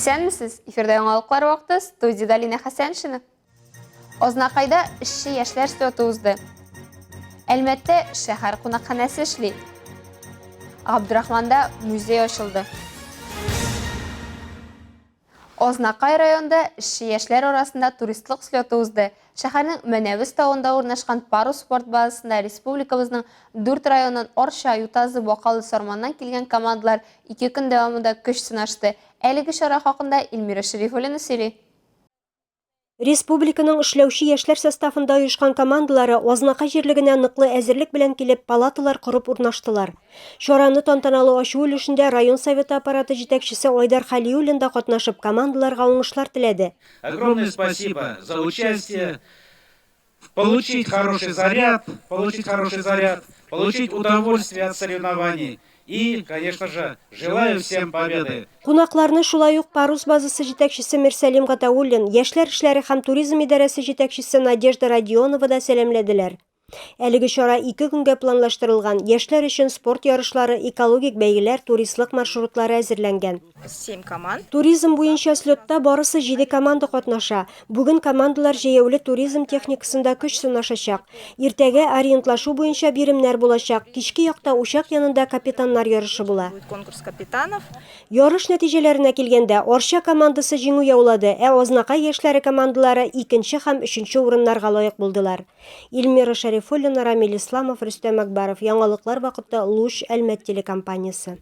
Исәнмесез! Эфирда яңалыклар вакыты, студиядә Лина Хәсәншина. Азнакайда эшче яшьләр слеты узды. Әлмәттә шәһәр кунакханәсе эшли. Габдрахманда музей ачылды. Азнакай районында эшче яшьләр арасында туристлык слеты узды. Шәһәрнең Мәнәвез тавында урнашкан Парус спорт базасында республикабызның дүрт районыннан Арча, Ютазы, Бакалы, Сарманнан килгән командалар ике көн дәвамында көч сынашты. Әлеге чара хакында Эльмира Шәрифуллина сөйли. Республиканың эшләүче яшьләр составында оешкан командалары Азнакай җирлегенә ныклы әзерлек белән килеп, палаталар корып урнаштылар. Чараны тантаналы ачу өлешендә район Советы аппараты җитәкчесе Айдар Хәлиуллин да катнашып, командаларга уңышлар теләде. Огромное спасибо за участие. Получить хороший заряд, получить хороший заряд, получить удовольствие от соревнований и, конечно же, желаю всем победы. Кунакларны шулай ук Парус базасы җитәкчесе Мирсәлим Гатауллин, яшьләр эшләре һәм туризм идарәсе җитәкчесе Надежда Родионова да сәламләделәр. Әлеге чара ике көнгә планлаштырылган, яшьләр өчен спорт ярышлары, экологик бәйгеләр, туристлык маршрутлары әзерләнгән. Семь команд. Туризм буенча слетта барысы җиде команда катнаша. Бүген командалар җәяүле туризм техникасында көч сынашачак. Иртәгә ориентлашу буенча биремнәр булачак, кичке якта учак янында капитаннар ярышы була. Будет конкурс капитанов. Ярыш нәтиҗәләренә килгәндә, Арча командасы җиңү яулады, ә Азнакай яшьләре командалары икенче һәм өченче урыннарга лаек булдылар. Эльмира Шәрифуллина, Рамил Исламов, Рөстәм Әкбаров, Яңалыклар вакыты, Луч, Әлмәт телекомпаниясе.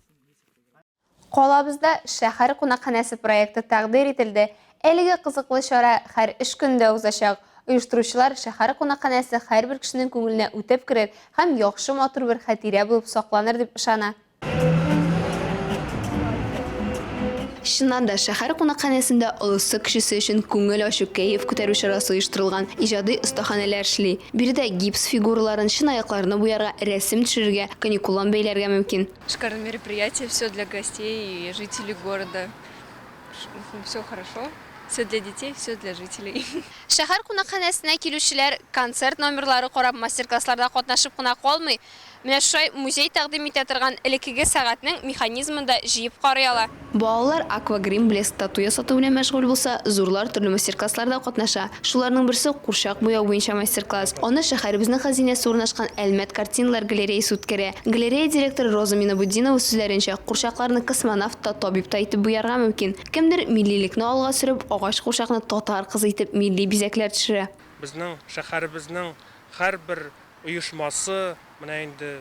Калабызда шәһәр кунакханәсе проекты тәкъдир ителде. Әлеге кызыклы чара һәр эш көнендә узачак. Оештыручылар шәһәр кунакханәсе һәрбер кешенең күңеленә үтеп керер һәм яхшы матур бер хатирә булып сакланыр дип ышана. Чыннан да, шәһәр кунакханәсендә олысы-кечесе өчен күңел ачу, кәеф күтәрү чарасы оештырылган, иҗади остаханәләр эшли. Биредә гипс фигураларын, чынаякларны буярга, рәсем төшерергә, каникуллан бәйләргә мөмкин. Шикарное мероприятие, все для гостей и жителей города. Все хорошо, все для детей, все для жителей. Шәһәр кунакханәсенә килүчеләр концерт номерлары карап, мастер-классларда катнашып кына калмый, менә шулай музей тәкъдим итә торган элеккеге сәгатьнең механизмын да җыеп карый ала. Балалар аквагрим, блеск тату ясату белән мәшгуль булса, зурлар төрле мастер-классларда катнаша. Шуларның берсе, курчак буяу буенча мастер-класс. Аны шәһәребезнең хәзинәсе урнашкан Әлмәт картиналар галереясе үткәрә. Галерея директоры Роза Минабутдинова сүзләренчә, курчакларны космонавт та, табиб та итеп буярга мөмкин. Кемдер, миллилекне алга сөреп, агач курчакны татар кызы итеп милли бизәкләр төшерә. Безнең шәһәребезнең һәрбер оешмасы, менә инде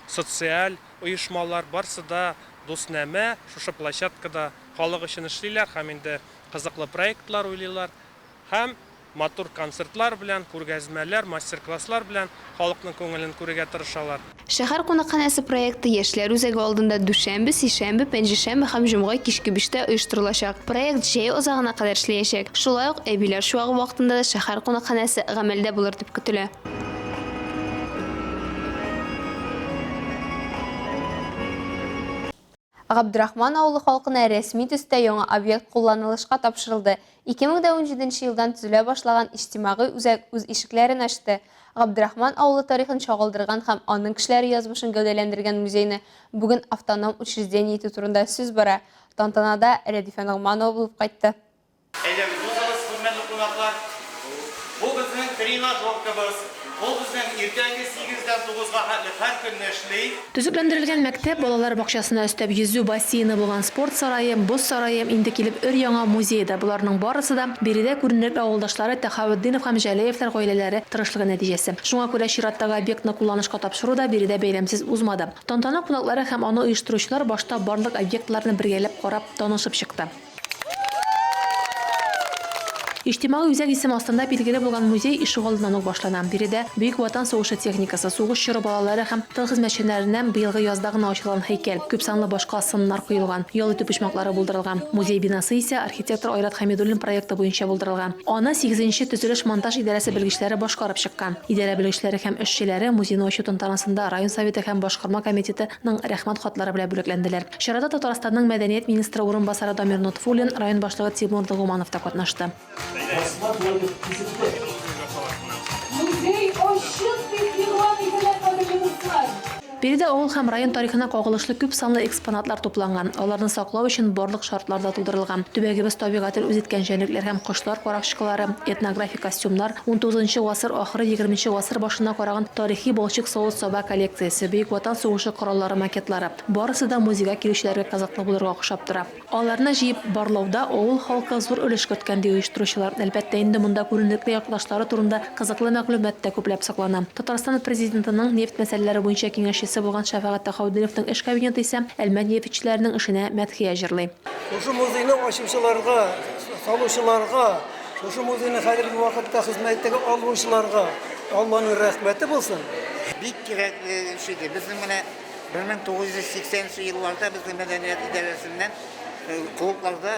социаль оешмалар, барсы да дуснамә, шушы площадкада халык өчен эшлиләр һәм инде кызыклы проектлар уйлыйлар һәм матур концертлар белән, күргәзмәләр, мастер-класслар белән халыкның күңелен күрергә тырышалар. Шәһәр кунакханәсе проекты Яшьләр үзәге алдында дүшәмбе, сишәмбе, пәнҗешәмбе һәм җомга кичке биштә оештырылачак. Проект җәй азагына кадәр эшләячәк. Шулай ук әбиләр чуагы вакытында да шәһәр кунакханәсе гамәлдә булыр дип көтелә. Габдрахман авылы халкына рәсми төстә яңа объект кулланылышка тапшырылды. 2017 елдан төзелә башлаган иҗтимагый үзәк үз ишекләрен ачты. Габдрахман авылы тарихын чагылдырган һәм аның кешеләре язмышын гәүдәләндергән музейны бүген автоном учреждение итү турында сүз бара. Тантанада Рәдифә Ногманова булып кайтты. Әйдәгез, узыгыз, хөрмәтле кунаклар. Бу безнең тренажеркабыз. Ул безнең иртәнге сигездән тугызга хәтле һәр көнне эшли. Төзекләндерелгән мәктәп, балалар бакчасына өстәп йөзү бассейны булган спорт сарае, боз сарае, инде килеп өр-яңа музей да, боларның барысы да биредә күренекле авылдашлары Тәхаветдинов һәм Җәләевләр гаиләләре тырышлыгы нәтиҗәсе. Шуңа күрә чираттагы объектны кулланышка тапшыру да биредә бәйрәмсез узмады. Тантана кунаклары һәм аны оештыручылар башта барлык объектларны бергәләп карап, танышып чыкты. Иҗтимагый үзәк исеме астында билгеле булган музей ишегалдыннан ук башлана. Биредә Бөек Ватан сугышы техникасы, сугыш чоры балалары һәм тыл хезмәтчәннәренә быелгы язда гына ачылган һәйкәл, күпсанлы башка сыннар куелган, ял итү почмаклары булдырылган. Музей бинасы исә архитектор Айрат Хәмидуллин проекты буенча булдырылган. Аны сигезенче төзелеш-монтаж идарәсе белгечләре башкарып чыккан. Идарә белгечләре һәм эшчеләре музейны ачу тантанасында район Советы һәм башкарма комитеты ның Рәхмәт хатлары белән бүләкләнделәр. Чарада Татарстанның мәдәният министры урынбасары Дамир Нотфуллин, район башлыгы Тимур Догуманов та катнашты. Музей ачык дип игълан ителә, кадерле дуслар! Биредә авыл һәм район тарихына кагылышлы күп санлы экспонатлар тупланган. Аларны саклау өчен барлык шартлар да тудырылган. Төбәгебез табигатен үз иткән җәнлекләр һәм кошлар каракчыкалары, этнографик костюмнар, унтугызынчы гасыр ахыры егерменче гасыр башына караган тарихи балчык савыт-саба коллекциясе, Бөек Ватан сугышы кораллары макетлары, барысы да музейга килүчеләргә кызыклы булырга охшап тора. Аларны җыеп барлауда авыл халкы зур өлеш керткән, ди оештыручылар. Әлбәттә инде, монда күренекле якташлары турында кызыклы мәгълүмат та күпләп саклана. Татарстан Президентының нефть мәсьәләләре буенча киңәшчесе булган Шәфәгать Тәхаутдиновның эш кабинеты исә Әлмәт нефтьчеләренең эшенә мәдхия җырлый. Шушы музейны ачучыларга, салучыларга, шушы музейны хәзерге вакытта хезмәттәге алучыларга Алланың рәхмәте булсын. Бик кирәкле эш иде. Безнең менә 1980 нче елларда безнең мәдәният идарәсеннән клубларда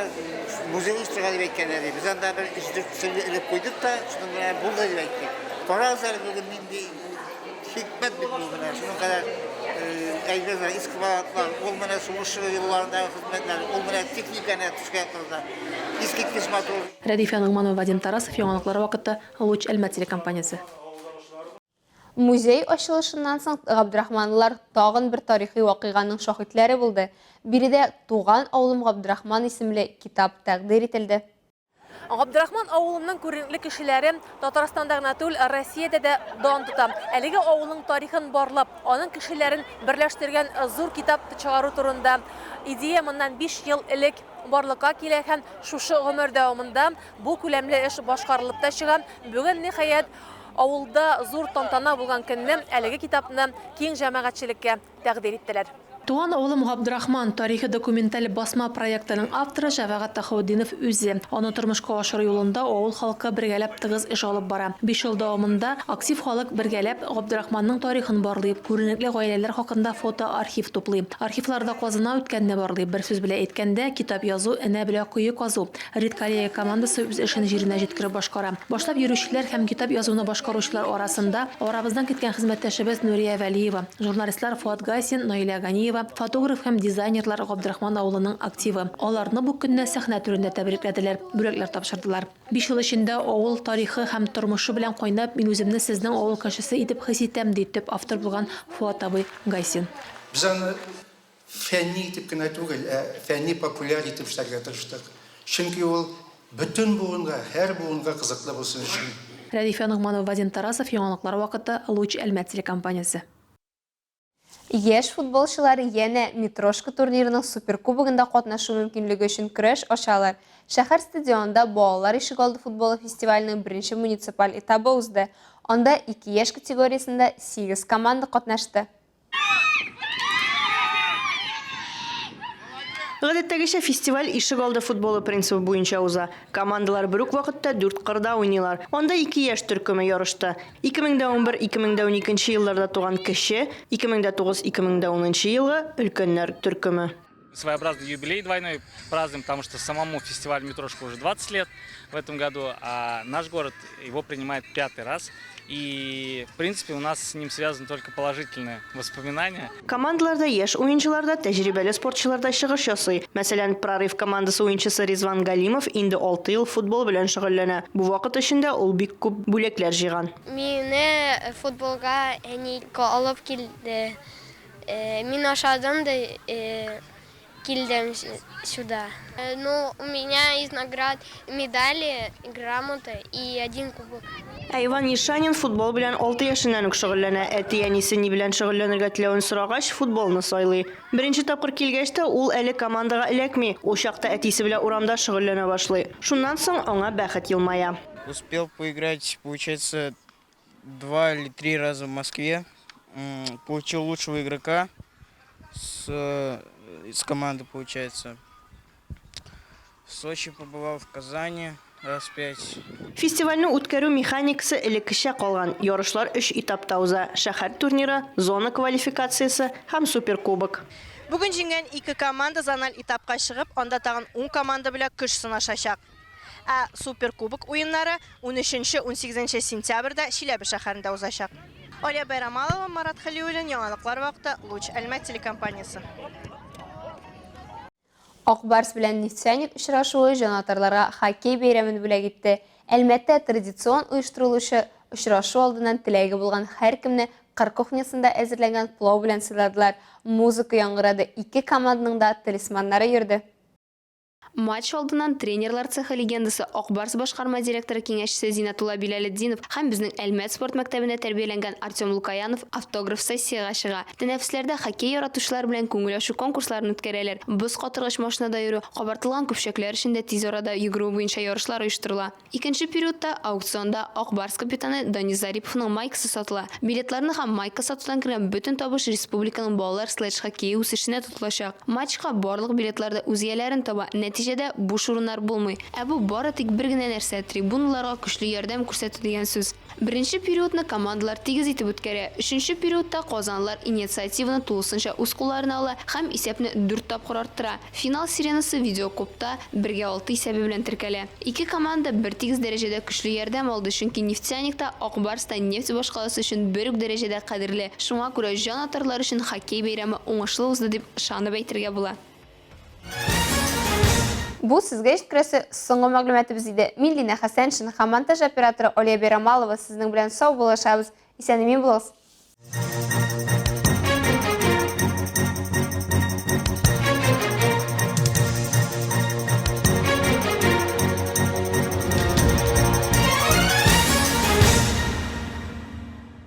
музей оештырырга дип әйткәннәр иде. Без анда бер өч-дүрт сөлге элеп куйдык та, шуның белән булды дип әйттек. Карагыз әле бүген нинди хикмәт бит бу менә. Шуның кадәр әйберләр, экспонатлар, ул менә сугыш елларындагы хезмәтләр, ул менә техника әнә төшкә кырда. Искиткеч матур. Рәдифә Ногманова, Вадим Тарасов, Яңалыклар вакыты, Луч Әлмәт телекомпаниясе. Музей ачылышыннан соң габдрахманлылар тагын бер тарихи вакыйганың шаһитләре булды. Биредә Туган авылым Габдрахман исемле китап тәкъдир ителде. Габдрахман авылының күренекле кешеләре Татарстанда гына түгел, Россиядә дә дан тота. Әлеге авылның тарихын барлап, аның кешеләрен берләштергән зур китап чыгару турында идея моннан биш ел элек барлыкка килә һәм шушы гомер дәвамында бу күләмле эш башкарылып та чыга. Бүген, ниһаять, Авылда зур тантана булган көнне әлеге китапны киң җәмәгатьчелеккә тәкъдир иттеләр. Туган авылым Габдрахман тарихи-документаль басма проектының авторы Шәфәгать Тәхаутдинов үзе. Аны тормышка ашыру юлында авыл халкы бергәләп тыгыз эш алып бара. Биш ел дәвамында актив халык бергәләп Габдрахманның тарихын барлый, күренекле гаиләләр хакында фотоархив туплый. Архивларда казына үткәнне барлый. Бер сүз белән әйткәндә, китап язу, энә белән кое казу. Редколлегия командасы үз эшен җиренә җиткереп башкара. Башлап йөрүчеләр һәм китап язуны башкаручылар арасында арабыздан киткән хезмәттәшебез Нурия Вәлиева, журналистлар Фоат Гайсин, Наилә Ганиева, фотограф һәм дизайнерлар Габдрахман авылының активы. Аларны бу көнне сәхнә түрендә тәбрикләделәр, бүләкләр тапшырдылар. Биш ел эчендә авыл тарихы һәм тормышы белән кайнап, мин үземне сезнең авыл кешесе итеп хис итәм, ди төп автор булган Фоат абый Гайсин. Без аны Фәнни итеп кенә түгел, ә фәнни-популяр итеп эшләргә тырыштык. Чөнки ул бөтен буынга, һәр буынга кызыклы булсын өчен. Рәдифә Ногманова, Вадим Тарасов, Яңалыклар вакыты, Луч Әлмәт телекомпаниясе. Яшь футболчылар янә Митрошка турнирының Суперкубогында катнашу мөмкинлеге өчен көрәш ачалар. Шәһәр стадионында Балалар ишегалды футболы фестиваленең беренче муниципаль этабы узды. Анда ике яшь категориясендә сигез команда катнашты. Гадәттәгечә, фестиваль ишек алды футболы принцибы буенча уза. Командалар бер үк вакытта дүрт кырда уйныйлар. Анда ике яшь төркеме ярышты. 2011, 2012 елларда туган кече, 2009, 2010 елгы өлкәннәр төркеме. Своеобразный юбилей двойной празднуем, потому что самому фестивалю Митрошка уже 20 лет в этом году, а наш город его принимает пятый раз. И, в принципе, у нас с ним связаны только положительные воспоминания. Командаларда яшь уенчылар да, тәҗрибәле спортчылар да чыгыш ясый. Мәсәлән, Прорыв командасы уенчысы Ризван Галимов инде алты ел футбол белән шөгыльләнә. Бу вакыт эчендә ул бик күп бүләкләр җыйган. Мине футболга әни алып килде. Мин ашадым да килдем сюда. Ну, у меня из наград медали, грамота и один кубок. Ә Иван Ешанин футбол белән алты яшеннән үк шөгыльләнә. Әти-әнисе ни белән шөгыльләнергә теләвен сорагач, футболны сайлый. Беренче тапкыр килгәч тә, ул әле командага эләкми. Ул чакта әтисе белән урамда шөгыльләнә башлый. Шуннан соң аңа бәхет елмая. Успел поиграть, получается, два или три раза в Москве. Получил лучшего игрока с, с команды, получается. В Сочи побывал, в Казани раз пять. Фестивальне үткәрү механикасы элеккечә калган. Ярышлар өч этапта уза, шәһәр турниры, зона квалификациясе һәм Суперкубок. Бүген җиңгән ике команда зональ этапка чыгып, анда тагын ун команда белән көч сынашачак. Ә Суперкубок уеннары унөченче-унсигезенче сентябрьдә Чиләбе шәһәрендә узачак. Алия Байрамалова, Марат Хәлиуллин, Яңалыклар вакыты, Луч Әлмәт телекомпаниясе. Ак Барс белән Нефтяник очрашуы җанатарларга хоккей бәйрәмен бүләк итте. Әлмәттә традицион оештырылучы очрашу алдыннан теләге булган һәркемне кыр кухнясында әзерләнгән плау белән сыйладылар. Музыка яңгырады, ике команданың да талисманнары йөрде. Матч алдыннан тренерлар цехы легендасы, Ак Барс башкарма директоры киңәшчесе Зиннәтулла Билалетдинов һәм безнең Әлмәт спорт мәктәбендә тәрбияләнгән Артем Лукоянов автограф-сессиягә чыга. Тәнәфесләрдә хоккей яратучылар белән күңел ачу конкурсларын үткәрәләр, боз катыргыч машинада йөрү, кабартылган көпчәкләр эчендә тиз арада йөгерү буенча ярышлар оештырыла. Икенче периодта аукционда Ак Барс капитаны Данис Зариповның майкасы сатыла. Билетларны һәм майка сатудан кергән бөтен табыш республиканың балалар следж-хоккее үсешенә тотылачак. Матчка барлык билетлар да үз ияләрен таба, нәтиҗәдә, буш урыннар булмый. Ә бу бары тик бер генә нәрсә, трибуналарга көчле ярдәм күрсәтү дигән сүз. Беренче периодны командалар тигез итеп үткәрә. Өченче периодта казанлылар инициативаны тулысынча үз кулларына ала һәм исәпне дүрт тапкыр арттыра. Финал сиренасы видеокубта бергә алты исәбе белән теркәлә. Ике команда бертигез дәрәҗәдә көчле ярдәм алды, чөнки Нефтяник та, Ак Барс та нефть башкаласы өчен бер үк дәрәҗәдә кадерле. Шуңа күрә җан атарлар өчен хоккей бәйрәме уңышлы узды дип ышанып әйтергә була. Бу сезгә җиткерәсе соңгы мәгълүматыбыз иде. Мин Лина Хәсәншина һәм монтаж операторы Алия Бәйрамалова сезнең белән сау булышабыз. Исән-имин булыгыз!